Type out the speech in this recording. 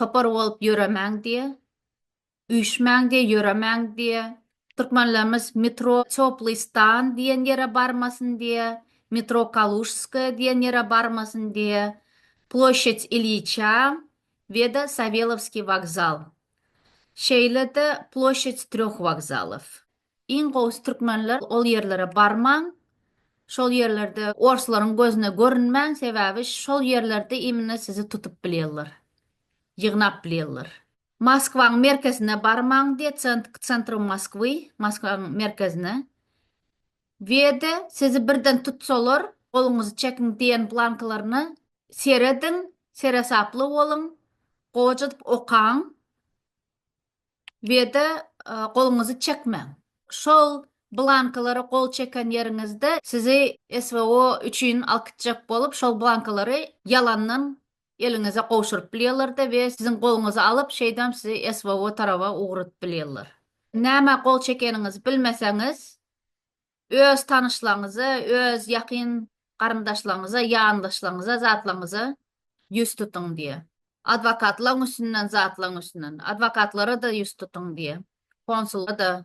Topar bolup ýöremäň diýe. Üýşmäň diýe, ýöremäň diýe. Türkmenlerimiz metro Toplyý stan diýen ýere barmasyn diýe, metro Kalujskaýa diýen ýere barmasyn diýe, Ploşçad Ilýiça we-de Sawelowskiý wokzal. Şeýle-de Ploşçad trýoh wokzalow. Iň gowusy türkmenler ol ýerlere barmaň, şol ýerlerde orslaryň gözüne görünmäň, sebäbi şol ýerlerde imенно sizi tutup bilýärler, ýygnap bilýärler. Moskwaň merkezine barmaň diýe k tsentru Moskwy, Moskwaň merkezine. We-de sizi birden tutsalar, goluňyzy çekiň diýen blankalaryna serediň, seresaply boluň, gojadyp okaň. We-de goluňyzy çekmäň. Şol blankalara gol çeken ýeriňizde sizi SWO üçin alyp gitjek bolup, şol blankalary ýalandan eliňize gowşuryp bilýärler-de we siziň goluňyzy alyp, şeýdem sizi SWO taraba ugradyp bilýärler. Nämä gol çekeniňizi bilmeseňiz, öz tanyşlaryňyza, öz ýakyn garyndaşlaryňyza, ýandaşlaryňyza, zatlaryňyza ýüz tutuň diýýär. Adwokatlaryň üstünden, zatlaryň üstünden. Adwokatlara-da ýüz tutuň diýýär. Konsula-da.